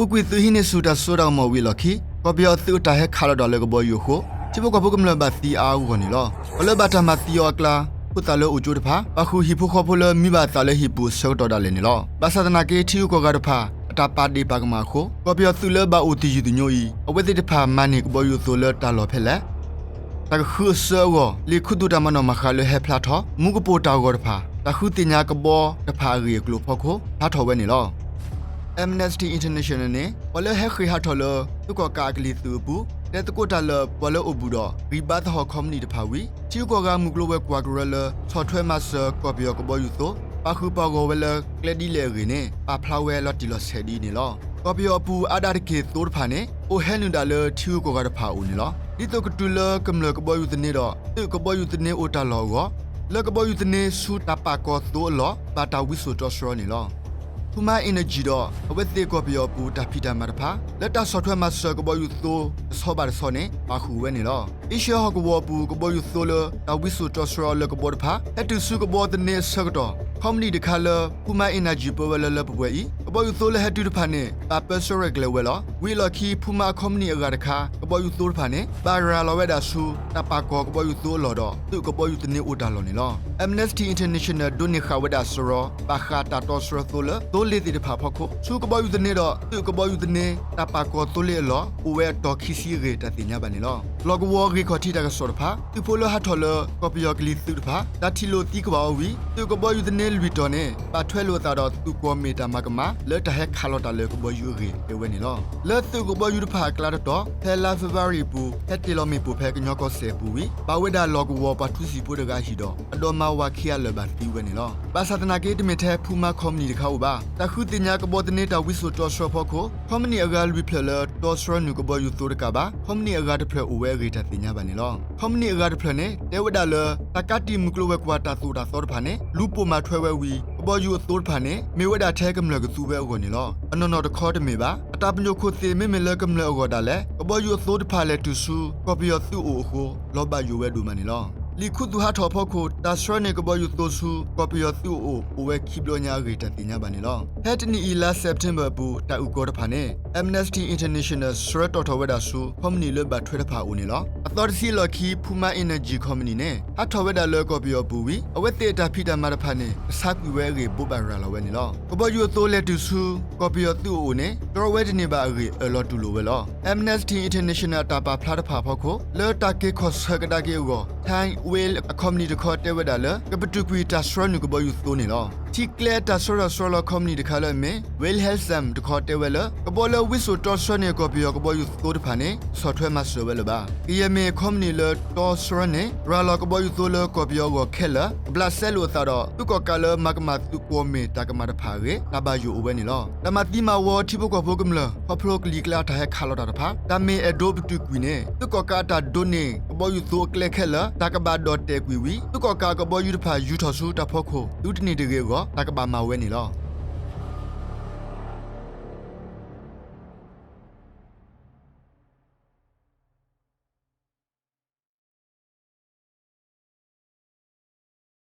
ပူၤကွံာ်သုးဟံးန့ၢ်ဆူၣ်တၢ်စိတၢ်ကမီၤဝံၤအလီၢ်ခံ ကီၢ်ပယီၤသုးအတၢ်ဟဲခးလီၤတၢ်လၢကဘီယူၤအဃိ ထံဖိကီၢ်ဖိကမျၢၢ်ဘၣ်သံအါအါဂီၢ်ဂီၢ်န့ၣ်လီၤ. ပှၤလၢဘၣ်တၢ်မၤသံအီၤအကျါ ခိၣ်သၣ်လၢအိၣ်ကၠိတဖၣ် ပာ်ဃုာ်ဟံၣ်ဖိဃီဖိလၢမံဘၣ်အသးလၢဟံၣ်ပူၤအဆၢကတီၢ်ဒၣ်လဲာ်န့ၣ်လီၤ. ဘၣ်ဆၣ်သနာ်က့ ထံဂုၤကီၢ်ဂၤတဖၣ် အတၢ်ပာ်ဒ့ၣ်ပာ်ကမၣ်အဃိ ကီၢ်ပယီၤသုးလၢဘၣ်အိၣ်တယုၢ်တညိအံၤ အဝဲသ့ၣ်တဖၣ်မၤန့ၢ်ကဘီယူၤအသိးလၢတၢ်လီၢ်ဖဲလဲၣ် တၢ်ကဃုအစၢအဂီၢ် လံာ်ခူသူၣ်တၢ်မၤနီၣ်မၤဃါလၢဟဲဖျါထီၣ် မူကပိာ်တၢ်ဂီၤတဖၣ် တၢ်ဃုသ့ၣ်ညါကဘီတဖၣ်အဂ့ၢ်အကျိၤအဖီခိၣ် ဖျါထီၣ်ဝဲန့ၣ်လီၤ. Amnesty International န့ၣ် ပှၤလၢဟဲဃ့ၢ်ဟးထီၣ်လၢ သုးကီၣ်ကးအကလံၤသုးအပူၤ တဲသကိးတၢ်လၢပှၤလၢအိၣ်ဘူးဒီး ဂံၢ်ဘါသဟီၣ်ခီပနံၣ်တဖၣ်ဝံၤ ထံဂုၤကီၢ်ဂၤမုၢ်ကျိၤဝဲၤကွာ်ကရၢလၢ ဆီၣ်ထွဲမၤစၢၤ ကီၢ်ပယီၤကဘီယူၤသိ ပာ်ဃုာ်ပာ်ဂီၢ်ဝဲလၢကျဲဒ်လဲၣ်အဂ့ၢ်န့ၣ် ပာ်ဖျါဝဲလီၤတံၢ်လီၤဆဲးဒ်အံၤန့ၣ်လီၤ. ကီၢ်ပယီၤအပူၤအါဒၣ်တက့ၢ်သိတဖၣ်န့ၣ် အိၣ်ဟဲနုာ်ဒၣ်လၢထံဂုၤကီၢ်ဂၤတဖၣ်အအိၣ်န့ၣ်လီၤ. ဒ်သိးကတုၤလၢကမျၢၢ်ကဘီယူၤသန့ဒီး သုးကဘီယူၤသန့အိၣ်တၢ်လီၢ်အဂီၢ် လၢကဘီယူၤသန့ဆူတၢ်ပာ်ကီၤသိအလီၢ် ဘၣ်တၢ်ဝံစိာ်တီဆှၢန့ၣ်လီၤ. Puma Energy ဒီးအဝဲသ့ၣ်ကီၢ်ပယီၤအပူၤတၢ်ဖံးတၢ်မၤတဖၣ် လၢတၢ်ဆီၣ်ထွဲမၤစၢၤကဘီယူၤသိတဆီဘၣ်တဆီန့ၣ် ပာ်ဃုာ်ဝဲန့ၣ်လီၤ. အ့ရှၢၣ်ဟီၣ်ကဝီၤအပူၤ ကဘီယူၤသိလၢတၢ်ဝံစိာ်တီဆှၢအီၤလၢကဘီတဖၣ် ဟဲတုၤဆူကဘီသန့အဆၢကတီၢ် ခီပနံၣ်တခါလၢ Puma Energy ပၢဝဲလၢလၢပှဲၤပှဲၤအံၤ ကဘီယူၤသိလၢဟဲတုၤတဖၣ်န့ၣ် ဘၣ်ပၢဆှၢရဲၣ်ကျဲၤဝဲလီၤ. ဝံၤအလီၢ်ခံ Puma အခီပနံၣ်အဂၤတခါ ကဘီယူၤသိတဖၣ်န့ၣ် ဘၣ်ရၤလီၤဝဲဒၣ်ဆူ တၢ်ပာ်ကီၤကဘီယူၤသိအလီၢ်ဒီး သုးကဘီယူၤသန့အိၣ်တၢ်လီၢ်န့ၣ်လီၤ. Amnesty International ဒိးန့ၢ်ဃာ်ဝဲဒၣ်စရီ ဘၣ်ဃးတၢ်တီဆှၢသိလၢ သိလ့ၤသ့ၣ်တဖၣ်အဖီခိၣ် ဆူကဘီယူၤသန့ဒီး သုးကဘီယူၤသန့ တၢ်ပာ်ကီၤသိလ့ၤအလီၢ် အိၣ်ဝဲအတီၤခံဆံအဂ့ၢ် တၢ်သ့ၣ်ညါဘၣ်န့ၣ်လီၤ. လီၢ်ကဝီၤဂ့ၢ်ခီၣ်ထံးတၢ်ကစီၣ်တဖၣ် သုးဖိလၢဟးထီၣ်လၢ ကီၢ်ပယီၤကလံၤသုးတဖၣ် တၢ်ထံၣ်လိာ်သံကွံာ်အီၤဝံၤ သုးကဘီယူၤသန့လွံၢ်တီၤန့ၣ် ဘၣ်ထွဲလိာ်အသးဒီးသုးကွီၢ်မ့ၢ်တၢ်မၤကမၣ် လၢတၢ်ဟဲခးလီၤတၢ်လၢကဘီယူၤအဂ့ၢ် တဲဝဲန့ၣ်လီၤ. လၢသုးကဘီယူၤတဖၣ်အကျါတတီၤ ဖဲလါဖ့ၤဘြူၤအါရံၤအပူၤ ဟဲတ့ၢ်လီၤမ့ၣ်ပိၢ်ဖဲကညီကီၢ်စဲၣ်အပူၤဝံၤ ဘၣ်ဝဲဒၣ်လီၢ်ကဝီၤပှၤထူစံာ်ဖိတဂၤဟံၣ်ဒီး အဒိးမါဝၤခံဂၤလၢာ်ဘၣ်သံဝဲန့ၣ်လီၤ. ဘၣ်ဆၣ်သနာ်က့ တမ့ၢ်ထဲ Puma ခီပနံၣ်တခါဧိၤဘၣ် တၢ်ဃုသ့ၣ်ညါကဘီသန့တၢ်ဝံစိာ်တီဆှၢအဖီခိၣ် ခီပနံၣ်အဂၤလွံၢ်ဖျၢၣ်လၢတီဆှၢနုာ်ကဘီယူၤသိတကးဘၣ် ခီပနံၣ်အဂၤတဖျၢၣ်အိၣ်ဝဲအဂ့ၢ် တၢ်သ့ၣ်ညါဘၣ်န့ၣ်လီၤ. ခီပနံၣ်အဂၤတဖျၢၣ်န့ၣ် တဲဝဲဒၣ်လၢ တၢ်ကးတံာ်မုၢ်ကျိၤဝဲၤကွာ်တၢ်သိၣ်တၢ်သီတဖၣ်န့ၣ် လူၤပိာ်မၤထွဲဝဲဝံၤ ကဘီယူၤအသိတဖၣ်န့ၣ် မ့ၢ်ဝဲဒၣ်ထဲကမျၢၢ်ကသူဝဲအဂီၢ်န့ၣ်လီၤ. အနီၢ်နီၢ်တခီတမ့ၢ်ဘၣ်. အတၢ်ပညိၣ်ခိၣ်သ့ၣ် မ့မ့ၢ်လၢကမျၢၢ်အဂီၢ်ဒၣ်လဲာ် ကဘီယူၤအသိတဖၣ်လဲၤတုၤဆူ ကီၢ်ပယီၤသုးအအိၣ်အဃိ လီၤဘၣ်ယိၣ်ဝဲဒိၣ်မးန့ၣ်လီၤ. လံာ်ခူသူၣ်ဟးထီၣ်အဖီခိၣ် တၢ်ဆှၢန့ၢ်ကဘီယူၤသိဆူ ကီၢ်ပယီၤသုးအအိၣ် အိၣ်ဝဲခံဘျီညါအဂ့ၢ် တၢ်သ့ၣ်ညါဘၣ်န့ၣ်လီၤ. ဖဲတနံၣ်အံၤ လါစဲးပထ့ဘၢၣ်အပူၤ တၢ်အုၣ်ကီၤတဖၣ်န့ၣ် Amnesty International ဆှၢတီၣ်ထီၣ်ဝဲဒၣ်ဆူ ခီပနံၣ်လၢဘၣ်ထွဲတဖၣ်အအိၣ်န့ၣ်လီၤ. အသီတဆံအလီၢ်ခံ Puma Energy ခီပနံၣ်န့ၣ် ဟးထီၣ်ဝဲဒၣ်လၢကီၢ်ပယီၤအပူၤဝံၤ အဝဲသ့ၣ်အတၢ်ဖံးတၢ်မၤတဖၣ်န့ၣ် ကဆါကွံာ်ဝဲအဂ့ၢ် ဘိးဘၣ်ရၤလီၤဝဲန့ၣ်လီၤ. ကဘီယူၤအသိလဲၤတုၤဆူ ကီၢ်ပယီၤသုးအအိၣ်န့ၣ် တြီဝဲတန့ၢ်ဘၣ်အဂ့ၢ် အၢၣ်လီၤတူၢ်လိာ်ဝဲလီၤ. Amnesty International အတၢ်ပာ်ဖျါတဖၣ်အဖီခိၣ် လၢတၢ်က့ၤခီၣ်ဆၢကဒါက့ၤအဂီၢ် Thain Whale အခီပနံၣ်တခီတဲဝဲဒၣ်လၢ ကပတုာ်ကွံာ်တၢ်ဆှၢနုာ်ကဘီယူၤသိန့ၣ်လီၤ. ထံကျဲတၢ်ဆှၢထီၣ်ဆှၢလီၤခီပနံၣ်တခါလၢအမ့ၢ် Wilhelmsen တခီတဲဝဲလၢ ကဘီလၢဝံစိာ်တီဆှၢန့ၢ်ကီၢ်ပယီၤကဘီယူၤသိတဖၣ်န့ၣ် ဆီၣ်ထွဲမၤစၢၤဝဲလၢၤဘၣ်. ကယဲၢ်မ့ၢ်ခီပနံၣ်လၢတီဆှၢန့ၢ် ရၤလီၤကဘီယူၤသိလၢကီၢ်ပယီၤအဂီၢ်ခဲလၢာ် ကဘျးစဲလိာ်အသးဒီး သုးကီၣ်ကးလၢမၤကမၣ်သုးကွီၢ်မ့ၢ်တၢ်ကမၣ်တဖၣ်အဂ့ၢ် တၢ်ဘၣ်ယိၣ်အိၣ်ဝဲန့ၣ်လီၤ. တၢ်မၤသံမၤဝီထံဖိကီၢ်ဖိကမျၢၢ် ခီဖျိကလံၤကျါတၢ်ဟဲခးလီၤတၢ်တဖၣ် တၢ်မ့ၢ်အဲၣ်ဒိးပတုာ်ကွံာ်န့ၣ် သုးကီၣ်ကးအတၢ်ဒိးန့ၢ်ကဘီယူၤသိအကျဲခဲလၢာ် တၢ်ကဘၣ်ဒီၣ်တဲာ်ကွံာ်ဝံၤ သုးကီၣ်ကးအကဘီယူၤတဖၣ် ယူၤထီၣ်ဆူတၢ်ဖီခိၣ် သုတန့ၢ်တဂ့ၤအဂီၢ် တၢ်ကဘၣ်မၤဝဲန့ၣ်လီၤ.